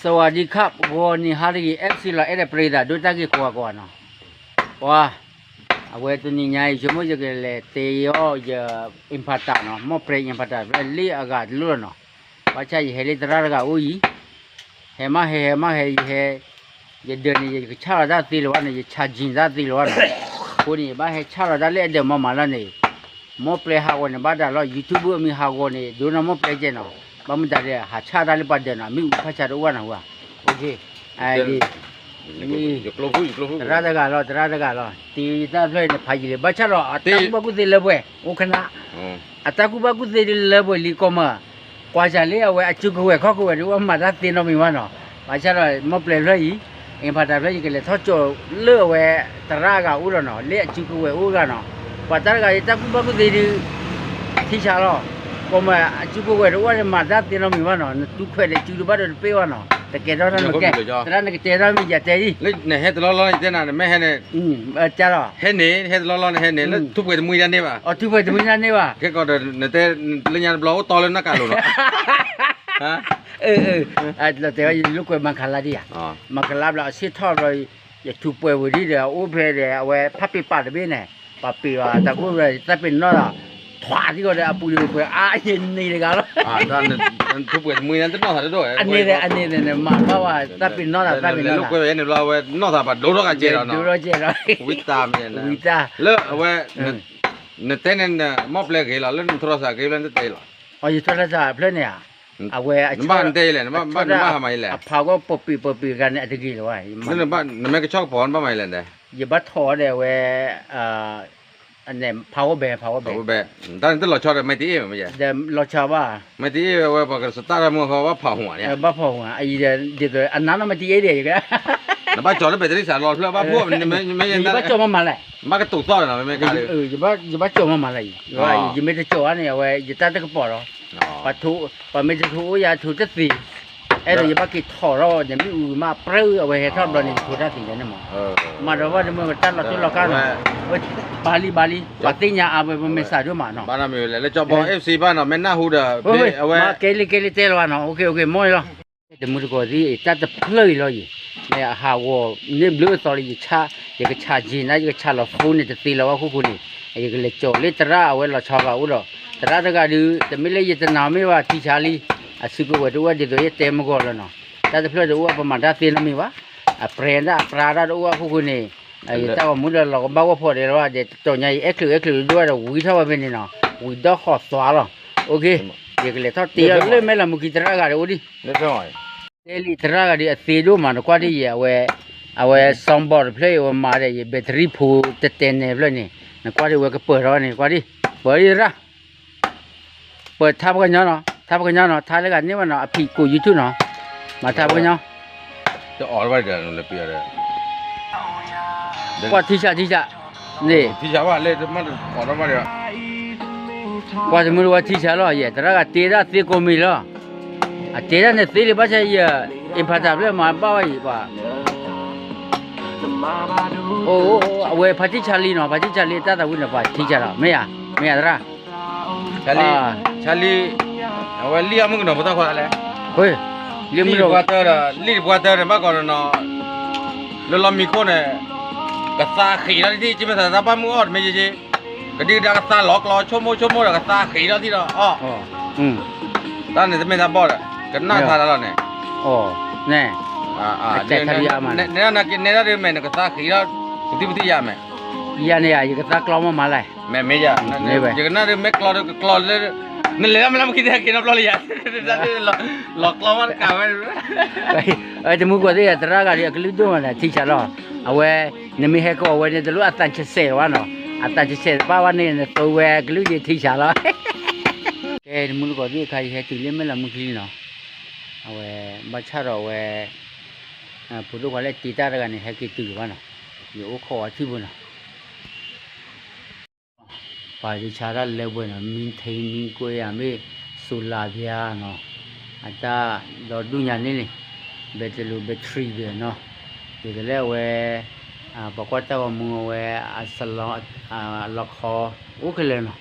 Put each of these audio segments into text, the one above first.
สวัสดีครับ ဂီၤနံၤဟါတဂ့ၤ FC လီၤ အဲၣ်ဒိးပရံသး ဒိတၢ်ဂ့ၢ်ကိးဂၤကိးဂၤနီၤ, ပှၤ, အဝဲတနံၤညါအံၤ ယဆိကမိၣ်ယကလဲၤတ့အီၣ်ယ inverter နီၤ, မီၣ်ပြဲ inverter ဖဲလ့ၣ်အဂၤတလိၣ်လီၤနီၤ, ဘၣ်ဆၣ်ယဟဲလၢသရၣ်တဂၤအိၣ်အံၤ, ဟဲမးဟဲ ဟဲမးဟဲ ယဟဲ ယဒၢးန့ၣ် ယကဆၣ်လီၤတၢ်သ့လၢၤဘၣ်န့ၣ် ယဆၣ်ကၠံတၢ်သ့လၢၤဘၣ်နီၤ, အဃိန့ၣ် ယဘၣ်ဟဲဆၣ်လီၤတၢ်လၢအဒၢးမၤမၤလီၤန့ၣ် မီၣ်ပြဲဟးဂီၤန့ၣ် ဘၣ်ဒၣ်လီၤ YouTube အမံၤဟးဂီၤန့ၣ် ဒိနီၢ်မီၣ်ပြဲကဲနီၤ, ဘၣ်မတၤဒီး ဟးဆၣ်တၢ်လၢပှၤဒၢးနီၤ မ့ၣ်အူဖးဆါတအိၣ်ဘၣ်နီၤ, အဃိ, သရၣ်တဂၤလီၤ သရၣ်တဂၤလီၤ တ့ယတၢ်ဖျၢၣ်အံၤန့ၣ် ဖးယံာ်လံ ဘၣ်ဆၣ်ဒီး အတၢ်ကူၣ်ဘၣ်ကူၣ်သ့လၢပှဲၤ အိၣ်ခနၣ်, အတၢ်ကူၣ်ဘၣ်ကူၣ်သ့ဒ်လၢပှဲၤလံကီမး, ကွၢ်စၢ်လၢအဝဲအစုကဝဲၤခီၣ်ကဝဲၤဒ်အိၣ်မၤတၢ်သ့နီတမံၤဘၣ်နီၤ, ဘၣ်ဆၣ်ဒီး မီၣ်ပြဲဖျၢၣ်အံၤ inverter ဖျၢၣ်အံၤ ယကလဲၤထီၣ်ကၠီၤလၢအဝဲ သရၣ်အဂၤအိၣ်လီၤနီၤ လၢအစုကဝဲၤအိၣ်ဂၤနီၤ, ပှၤတၢ်တဂၤအံၤ တၢ်ကူၣ်ဘၣ်ကူၣ်သ့ဒ် ထံဆးလီၤ, ကီမး အစုကဝဲၤတအိၣ်န့ၣ် မၤတၢ်သ့နီတမံၤဘၣ်နီၤ နသူခွဲးဒီးစုတဘၣ်ဒီး တပ့ၢ်ဘၣ်နီၤ တကဲထီၣ်တၢ်နကဲ, သရၣ်နကတဲထီၣ်မ့ၢ်ယတဲဒ်, နဟဲတလီၢ်လီၢ်န့ၣ် တဲနၤ နမ့ၢ်ဟဲန့ၣ်, ဟဲန့ၣ် ဟဲတလီၢ်လီၢ်န့ၣ် ဟဲန့ၣ် လၢထူပှဲၤတမှံတၢ်န့ၢ်ဘၣ်, ထူပှဲၤတမှံတၢ်န့ၢ်ဘၣ်, ကဲကီးဒီး နတဲ လၢညါတဘျီအိၣ်တီလၢနၢ်ကးလိၤနီၤ, တဲဝဲယလိာ်ကွဲမၤကလါဒ်ဧါ, မၤကလါဘျီအဆ့ၣ်ထီၣ်ဘျီ ယထူပှဲၤဝံၤဒ်ဒီး အအိၣ်ဖဲဒီး အဝဲဖးပ့ၤပာ်တဘ့ၣ်န့ၣ်, ပှၤပ့ၤဘၣ် တၢ်ကူၣ်ဝဲ တၢ်ပ့ၤနီၣ်ဒီး ထွးဒ်ကီးဒီး အပူၤဒီးပှဲၤအါယန့ၣ်တဂၤလီၤ, အန့ၣ်ဒီး အန့ၣ်ဒီး နမၤဘၣ်ဝဲ တၢ်ပ့ၤနီၣ်ဒီး တၢ်ပ့ၤနီၣ်ဒီး ဝံၤတၢ်မ့ၢ်, ဝံၤတၢ်, လၢအဝဲ နတဲန့ၣ် မီၣ်ပျဲဂ့ၤလီၤ လၢနထီၣ်စၢ်က့ၤလၢနတတဲလီၤ, အယထီၣ်တၢ်စၢ်ဖျၢၣ်န့ၣ်ဧါ, အဝဲ နဘၣ်တဲလဲၣ် နဘၣ်ဟးမၤလဲၣ်, အဖးဂီၢ်ပပံးပပံးဂၤန့ၣ် အတဂ့ၤလၢၤဘၣ်, နမ့ၢ်ကဆီကပီၤ နဘၣ်မၤလဲၣ်, ယဘၣ်ထီၣ်ဒီးအဝဲ ဖးဂီၢ်ဘဲ ဖးဂီၢ်ဘဲ, တၢ်န့ၣ်တလီၤဆီဒီး မ့ၢ်တအ့ၣ်မ့ၢ်ယဲ, လီၤဆီဘၣ်, မ့ၢ်တအ့ၣ်ဝဲ ပှၤကစတၢ်တၢ်မူဃီ ဘၣ်ဖးဟူဧါ, ဘၣ်ဖးဟူဧါ, အံၤဒီး ဒ်သိး အနါနီၢ်မ့ၢ်တအ့ၣ်ဒီး နဘၣ်ကၠီၤလၢဘဲတရံစးလီၤဖျၢၣ်ဘၣ်ဖှိၣ်, ယဘၣ်ကၠီၤမးမးလဲၣ်, ဘၣ်ကတိၤသီၣ်နီၤ မ့မ့ၢ်ကါ, ယဘၣ်ကၠီၤမးမးလဲၣ်, ယမ့ၢ်တကၠီၤဘၣ်န့ၣ် အဝဲ ယတၢ်တကပီၤလီၤ, ပှၤမ့ၢ်တထိအိၣ်ယၤထိတသ့, အဲၣ်ဒိးယဘၣ်က့ၤထီၣ်ထီၣ်ဒီး မ့ၣ်အူမးပြၢအဝဲဟဲထီၣ်ဘျီန့ၣ် ယထိတၢ်သ့န့ၣ်မး, မၤဒီးဘၣ်တမုၢ် တၢ်လီၤတိၢ်လီၤကါနီၤ, ဘၣ်လံဘၣ်လံ ပှၤသ့ၣ်ညါအါဝဲ ပမ့ၢ်စးဒိၣ်မးနီၤ, ဘၣ်နီတမံၤလဲၣ် လၢကၠီဘီ FC ဘၣ်နီၤ မ့ၢ်နၢ်ဟူဒီး အဝဲ ကဲလံကဲလံတဲလီၤဘၣ်နီၤ OK OK မ့ၢ်လီၤ တမုၢ်တကိးသ့ၣ် တၢ်တဖျၢၣ်အံၤလီၤယံၤ, မ့ၢ်အဟးဂီၤန့ၢ်ဘျုးအသီလံ ယဆါ, ယကဆါက့ၤနၤ ယကဆါလီၤ phone န့ၣ် တသ့လီၤဘၣ်ခိၣ်ဃိန့ၣ်, ယကလဲၤကၠီၤလၢသရၣ်အဝဲလီၤဆီဂၤအိၣ်ဒီး, သရၣ်တဂၤဒုး တမ့ၢ်လၢယတနာ်မ့ၢ်ဘၣ် ထံဆါလံ, အစုကဝဲၤတအိၣ်ဒ်သိးယတဲမုၢ်ဂီၤလၢနီၤ, တၢ်တဖျၢၣ်တအိၣ် ပမၤတၢ်သ့နီတမံၤဘၣ်, အပြဲတၢ်အပြါတၢ်တအိၣ်ဘၣ်ခိၣ်ဃိန့ၣ်, ယတၢ်ဂီၤမူဒီးလီၤကဘၣ်ဂီၢ်ဖီဒဲးလီၤဘၣ် ဒီးတတီၤညါအံၤ အဲၣ်ချုးအဲၣ်ချုးဒိၣ်ဝဲဒီး ဝံထီၣ်ဝဲဖဲန့ၣ်နီၤ, ဝံဒီၣ်ဃီၤသွါလီၤ, OK, ယကလဲၤထီၣ်တ့အီၤလၢမဲၢ်လးမူခံသရၣ်ဂၤဒီးအိၣ်ဒံး တဲလံသရၣ်ဂၤဒ်အသ့ဒိၣ်မး နကွၢ်ဒ်ယဲ အဝဲ အဝဲ sound box တဖျၢၣ်အံၤ အဝဲမၤဒီးယ battery ဖိတတဲနဲၣ်ဖျၢၣ်န့ၣ် နကွၢ်ဒ်ဝဲကပၢၤထီၣ်န့ၣ် ကွၢ်ဒ် ပၢၤဒ်သရၣ် ပၢၤထါပှၤကညီနီၤ ထါပှၤကညီနီၤ ထါလၢဂၤန့ၢ်ဝဲနီၤ အဖံးကိး YouTube နီၤ မၤထါပှၤကညီ ကွၢ်ထံဆးထံဆး န့ၣ် ကွၢ်တမုၢ်တဝါထံဆးလီၤ ယဲ သရၣ်ဂၤတ့ဒၣ်သ့ကိးမံၤလီၤ အတဲဒၣ်န့ၣ်သ့လံ ဘၣ်ဆၣ်ယဲ အ့ဖးတၢ်ဖျၢၣ်မၤဘၣ်ဝဲအံၤပှၤ အိၣ် အဝဲဖါတံၢ်ဆါလံနီၤ ဖါတံၢ်ဆါလံ တၢ်သးဝံၣ်န့ၣ် ပှၤထံဆးလီၤ မ့ၢ်ဧါ မ့ၢ်ဧါသရၣ် ဆါလံ အဝဲလံၣ်အမုၢ်ကနီၤဖိသၣ်ခွါလဲၣ် လံၣ်တပှၢ်တၢၢ်ဒီး လံၣ်တပှၢ်တၢၢ်န့ၣ် ဘၣ်ကီးနီၤ လၢလီၢ်မံခိၣ်န့ၣ် ကသါဃံးထီၣ်ဒံး ကမ့ၢ်သးတၢ်ဘၣ်မုၢ်အီၣ်တမ့ၢ်ယ့ၢ် ကဒံကဒါကသါလီၤကျီ ဆိကမိၣ်ဆိကမိၣ်ဒီးကသါဃံးထီၣ်ဒံးဒီးအီၣ် တၢ်န့ၣ်တမ့ၢ်တၢ်ဘီၣ်ဒီး ကနၣ်ဖးတၢ်လီၤန့ၣ် နဲဒၣ်ဒုးမဲာ်နကသါဃံးထီၣ် ပသံပသံယါမဲာ် ယၤန့ၣ်ယၤ ယကသါကျီမးမးလဲၣ် မ့ၢ်မ့ၢ်ယၤ ယကနၣ်ဒုးမ့ၢ်ကျီဒုးကကျီ နလဲၤလၢမလၢမခံတဲက့ၤနီတဘျီလံယၤ လီၤကျီမးတကးဝဲ တမူကီၢ်သ့ၣ် သရၣ်ဂၤဒ်အကလုၢ်ဒိၣ်မးန့ၣ် ထံဆးလီၤ အဝဲ နမ့ၢ်ဟဲကီးဝဲန့ၣ် တလိၣ်အသးဆဲးဆဲးဘၣ်နီၤ အသးဆဲးဆဲးတဘၣ်ဘၣ်န့ၣ် နသိဝဲကလုၢ်ယ့ၢ်ထံဆးလီၤ ကဲ တမူတကိးသ့ၣ်အခါ ယဟဲတုၤလၢမဲၢ်လးမူချံလံနီၤ အဝဲ ဘၣ်ဆၣ်ဒီးအဝဲ ဖိဒိၣ်ခွါလၢတ့တၢ်တဂၤန့ၣ် ဟဲက့ၤတုၤလၢၤဘၣ်နီၤ ယအိၣ်ခိးအထံၣ်ဖိနီၤ ပှၤယဆါတၢ်လၢပှဲၤနီၤ မံထံ မံကွဲးယၤမ့ၢ် solar ဖျါနီၤ အတၢ်ဒီဒူၣ်ညါန့ၣ်န့ၣ် ဘဲတလူ battery ဒၣ်နီၤ ဒ်သိးလၢအဝဲ ပှၤကွၢ်တၢ်ဂီၤမူအဝဲ အစလီ အလီခီ အိၣ်ခဲလၢာ်နီၤ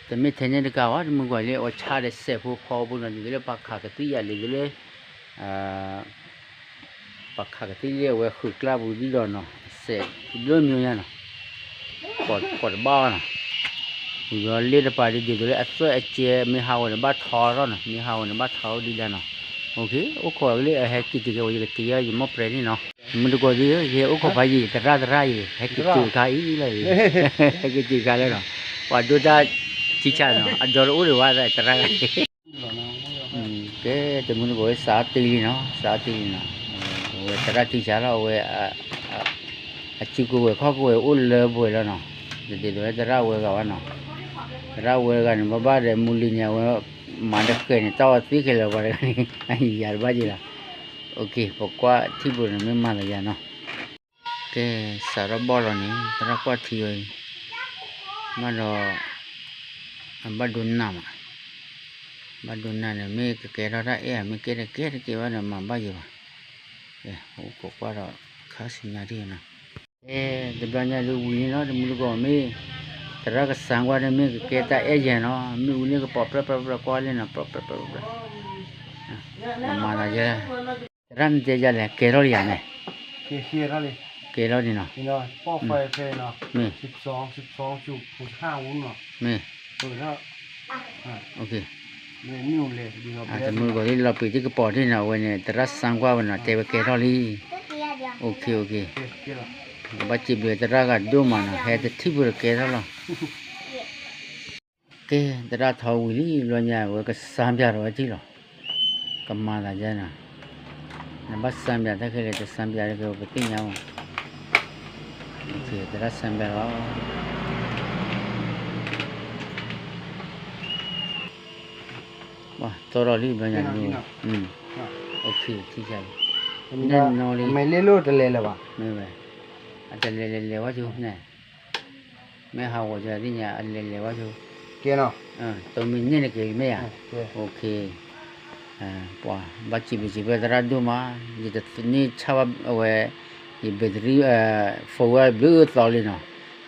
တမ့ၢ်ထဲန့ၣ်တကးဘၣ် တမုၢ်ကွၢ်လံ အဝဲဆါဒီးစဲးဖိဖီဖိနီၤ ဒ်သိးလၢပှၤခးကသံၣ်ယၤ ဒ်သိးလၢ ပှၤခးကသံၣ်လၢအဝဲဃုာ်ကျါပူၤဒ်ဒီးနီၤ အစဲးဘျၢမံၤညါနီၤ, ကိးတဘၣ်အီၤနီၤ, ဝံၤဒီးလ့တပၤဒ်ဒ်သိးလၢအသွဲၣ်အစဲး မ့ၢ်ဟးဝဲန့ၣ်ဘၣ်ထီထီၣ်နီၤ, မ့ၢ်ဟးဝဲန့ၣ်ဘၣ်ထီဒ်ဒၣ်နီၤ, အိၣ်ခိးကလၢအဟဲက့ၤတုၤက့ၤဝဲ ယကတ့အီၤယမိၢ်ပြဲၤန့ၣ်နီၤ, မုၢ်တကိးသ့ၣ်ဧၢ ယဟဲအိၣ်ခိးဖးယံာ် သရၣ်သရၣ်အံၤ ဟဲက့ၤတုၤခါအံၤလီၤ, ဟဲက့ၤတုၤခါလၢနီၤ, ပှၤဒိတၢ်ထံဆးနီၤ အဒီတအိၣ်ဒံးဝဲသရၣ်ဂၤ ကဲ တမုၢ်တကိး စးအီၣ်တ့ၢ်လံနီၤ, စးအီၣ်တ့ၢ်လံနီၤ, အဝဲသရၣ်ထံဆးလီၤ အဝဲ အစုကဝဲၤခီၣ်ကဝဲၤအိၣ်လၢပှဲၤလီၤနီၤ, တဒ်သိးလၢသရၣ်ဝဲဂၤဘၣ်နီၤ, သရၣ်ဝဲဂၤန့ၣ် ဘၣ်ဘၣ်ဒီးမူလံန့ၣ် အဝဲမၤတဃဲၤန့ၣ် တၢ်အီသံခဲလၢာ်ပှၤတဂၤန့ၣ် ယၤတဘၣ်က့ၤလီၤ, ပကွၢ်ထံၣ်ပူၤန့ၣ် မ့ၢ်မၤလီၤယၤနီၤ ကဲ စးထီၣ်ဘီၣ်လီၤန့ၣ် သရၣ်ကွၢ်ထံဝဲအံၤ, ဘၣ်ဒီး အဘၣ်ဒိနၢ်မး, ဘၣ်ဒိနၢ်န့ၣ် မ့ၢ်ကကဲထီၣ်တၢ်အဲၣ်ဧါ မ့ၢ်ကဲတကဲတကဲဘၣ်ဒီး မၤဘၣ်ယံၤဘၣ်, ကဲ အိၣ်ခိးကွၢ်ဒီး ခါဆူညါဒ်နီၤ, ကဲ တဘျီညါဒုးဝံၤန့ၣ်လီၤ တမုၢ်တကိးမ့ၢ် သရၣ်ကစၢ်ကွၢ်န့ၣ် မ့ၢ်ကကဲတၢ်အဲၣ်ယဲနီၤ, မ့ၣ်အူန့ၣ်ကပိာ်ပြၢပြၢပြၢကွၢ်လံနီၤ, ပြၢပြၢပြၢပြၢ မၤလီၤယဲ သရၣ်နတဲယၤလဲၣ် ကဲထီၣ်လံယၤန့ၣ်, ကဲထီၣ်လံနီၤ, မ့ၢ် မ့ၢ် တမုၢ်တကိးသ့ၣ်လီၤပံာ်သ့ၣ်ကပိာ်ထံၣ်န့ၣ် အဝဲန့ၣ် သရၣ်စၢ်ကွၢ်ဝဲနီၤ တဲဝဲကဲထီၣ်လံ, အိၣ်ခ့ အိၣ်ခ့, ကဘၣ်စံးဘျုးသရၣ်ဂၤဒိၣ်မးနီၤ ဟဲတထံၣ်ဖိတကဲထီၣ်လီၤ ကဲ သရၣ်ထီဝံၤလံ ဘျီညါဝဲကစၢ်ပၠးထီၣ်ဝဲထံၣ်လီၤ, ကမၤသးယဲနီၤ, နဘၣ်စၢ်ပၠးတၢ်ခဲလၢာ် တစၢ်ပၠးတက့ၢ် ပသ့ၣ်ညါအီၤ, သရၣ်စၢ်ပၠးလီၤ, ပှၤတီထီၣ်လံဘျီညါ, ထံၣ်လံ, မ့ၢ်လ့လိၣ်တလဲၤလၢၤဘၣ်, မ့ၢ်ဝဲ, အတလဲၤလဲၤလဲၤဝဲဆိန့ၣ် မ့ၢ်ဟးဂီၤကသ့ၣ်ညါ အလဲၤလဲၤဝဲဆိ, ကဲနီၤ, တမံၤန့ၣ်တက့ၢ်မ့ၢ်ဧါ, ပှၤဘၣ်စံးဘျုးစံးဖှိၣ်သရၣ်ဒိၣ်မး, ယတန့ၢ်ဆါဘၣ်အဝဲ, ယ battery phone ဝဲဘျုးအၢသီလံနီၤ,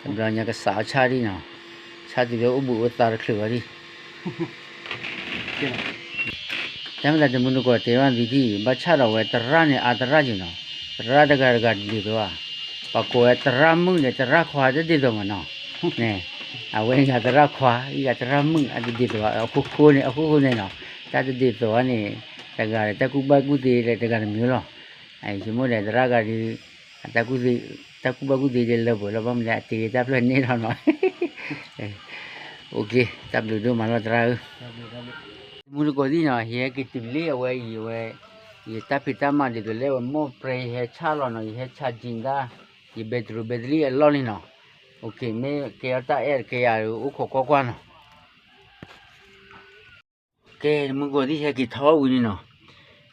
တဘျီညါကစးအီၣ်ဆၣ်ဒံးနီၤ, ဆၣ်တုၤလၢအိၣ်ဘှံးအိၣ်သါတချုးဝဲဒံး တၢ်မ့ၢ်တၢ်တမုၢ်တကိးတဲဘၣ်သုထံၣ် ဘၣ်ဆၣ်ဒီးဝဲသရၣ်န့ၣ် အါသရၣ်က့ၤနီၤ, သရၣ်တဂၤတဂၤတဒ်သိးဘၣ်, ပှၤကိးဝဲသရၣ်မုၣ်န့ၣ် သရၣ်ခွါတဒ်သိးမးနီၤ, န့ၣ်, အဝဲန့ၣ်ယၤသရၣ်ခွါ ယၤသရၣ်မုၣ် အတဒ်သိးဘၣ် အခိၣ်ဃိန့ၣ် အခိၣ်ဃိန့ၣ်နီၤ, တၢ်တဒ်သိးဘၣ်န့ၣ်, တဂၤဒီးတၢ်ကူၣ်ဘၣ်ကူၣ်သ့ဒီးတဂၤတမံၤလီၤ, ယဆိကမိၣ်ဒီးသရၣ်ဂၤဒီး တၢ်ကူၣ်ဘၣ်ကူၣ်သ့ဒ်လၢပှဲၤလီၤ ဘၣ်မနုၤလဲၣ် အတ့တၢ်ဖျၢၣ်န့ၣ်လီၤနီၤ, တၢ်ဘျုးဒိၣ်မးလီၤသရၣ်ဧၢ, တမုၢ်တကိးသ့ၣ်နီၤ ယဟဲက့ၤတုၤလံအဝဲအံၤဝဲ, ယတၢ်ဖံးတၢ်မၤဒ်သိးလၢဝဲမိၢ်ပြဲၤ ယဟဲဆၣ်လီၤနီၤ ယဟဲဆၣ်ကၠံတၢ်, ယ battery battery အလီၢ်လံနီၤ, အိၣ်ခ့ မ့ၢ်ကဲထီၣ်တၢ်အဲၣ်တကဲယၤ အိၣ်ခိးကွၢ်ကွၢ်နီၤ ကဲ တမုၢ်တကိးသ့ၣ်ဟဲက့ၤထီၣ်ဝံၤန့ၣ်နီၤ,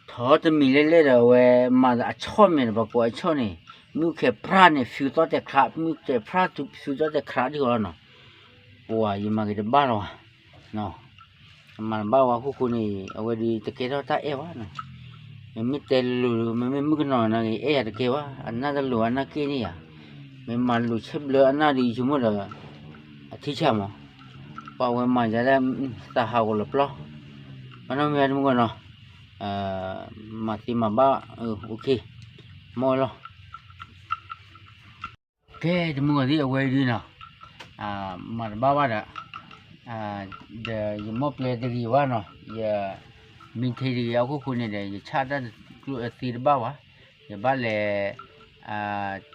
ထီၣ်တမံၤလဲၣ်လဲၣ်ဒီးအဝဲမၤသးအဆီၣ်မဲာ်ဒီး ပှၤကိးအဆီၣ်န့ၣ်, မုၢ်ခဲပြၢ်န့ၣ် ဖုသီၣ်တဲာ်ခရး မုၢ်ခဲပြၢ်ဖုသီၣ်တဲာ်ခရးဒံးအီၤလီၤနီၤ, ပှၤယမၤက့ၤတဘၣ်လီၤဘၣ်, မၤတဘၣ်ဝဲအခိၣ်ဃိန့ၣ် အဝဲဒ်တကဲထီၣ်တၢ်အဲၣ်ဘၣ်နီၤ, မ့မ့ၢ်တဲလိၤလိၤ မ့မ့ၢ်မုၣ်ကနီၤနာ်က့ၤ အဲၣ်ယၤတကဲဘၣ် အနၢ်တလိၤအနၢ်က့ၣ်န့ၢ်ယၤ, မ့ၢ်မၤလိၤဆဲးဘျၢအနၢ်ဒီးယဆိကမိၣ်ဒီး အထံဆးမး, ပှၤဝဲမၤယၤဒၣ် သးဟးဂီၤလီၤပျီ, ဘၣ်နီၢ်မ့ၢ်တမုၢ်ကနီၤ, မၤသ့မၤဘၣ်, အိၣ်ခ့, မီၢ်လီၤ, ကဲ တမုၢ်ကီၢ်သ့ၣ်အဝဲဒ်နီၤ, မၤတဘၣ်ဘၣ်ဒီး, ဒီးယမိၢ်ပျဲတဂ့ၤဘၣ်နီၤ, ယ မ့ၢ်ထဲတဂ့ၤအခိၣ်ဃိန့ၣ်ဒီး ယဆၣ်တၢ်တကျိၣ်အသ့တဘၣ်ဘၣ်, ယဘၣ်လဲၤ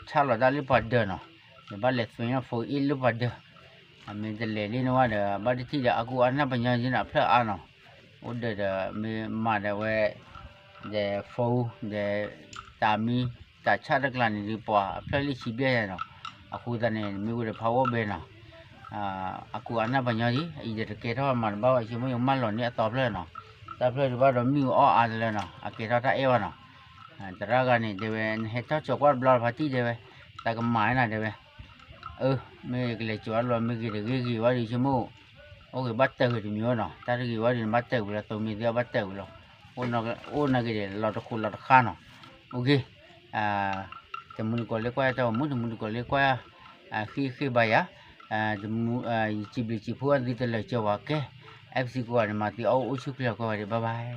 ဆၣ်လီၤတၢ်လၢပှၤဒၢးနီၤ, ယဘၣ်လဲၤသွဲနီၣ်ဖိအ့ၣ်လၢပှၤဒၢး, အမ့ၢ်တလဲၤလံနဝဲဒီး ဘၣ်တထံၣ်ဒီးအကူအနၢ်ပညီဒ်နီၤ အဖျၢၣ်အါနီၤ, အိၣ်ဒၢးဒီးမ့ၢ်မၤဒီးဝဲ, ဒီးဖိဒီး တၢ်မံ တၢ်ဆၣ်တကျါန့ၣ်ဒ်ပှၤ အဖျၢၣ်လၢဆံဘျဲၣ်နီၤ, အဃိသတးန့ၣ် မ့ၢ်ဝဲဒီးဖးဝီဘဲနီၤ, အကူအနၢ်ပညီဒ် အံၤဒီးတကဲထီၣ်မၤတဘၣ်ဘၣ် ဆိကမိၣ်ယမၢလီၤန့ၢ်အသီဖျၢၣ်နီၤ, တၢ်ဖျၢၣ်ဒံးဘၣ်ဒီးမ့ၣ်အူအီၣ်အါတလၢနီၤ အကဲထီၣ်တၢ်အဲၣ်ဘၣ်နီၤ, သရၣ်ဂၤန့ၣ်တဲဝဲ နဟဲထီၣ်ကၠီၤကွၢ်တဘျီတဖါတံၢ်တဲဝဲ, တၢ်ကမၤနၤတဲဝဲ, အၢ မ့ၢ်ကလဲၤကၠီၤအါတဘျီ မ့ၢ်ဂ့ၤတဂ့ၤဂ့ၤဝဲဒီးဆိကမိၣ်, အိၣ်ဂ့ၤဘၣ်တၢၢ်ဂ့ၤတမံၤဝဲနီၤ, တၢ်တဂ့ၤဝဲဒီးနဘၣ်တၢၢ်ဝံၤလီၤ သိးမ့ၢ်သ့အဘၣ်တၢၢ်ဝံၤလီၤ, အိၣ်နာ်က့ၤဒီး လီၤတဃိးလီၤတဃါနီၤ, အိၣ်က့ၤ တမုၢ်တကိးလၢကွၢ်တၢ်အိၣ်မူ တမုၢ်တကိးလၢကွၢ်, ဃ့ဃ့ဘၣ်ယၤ, ယစံးဘျုးစံးဖှိၣ်အသုတလၢာ်ကၠီၤဝဲကဲ, အဲၣ်ပစံးကိးဂၤန့ၣ် မၤသံအီၣ်အိၣ်ဆူၣ်ချ့လီၤကီးဂၤဒဲး bye bye.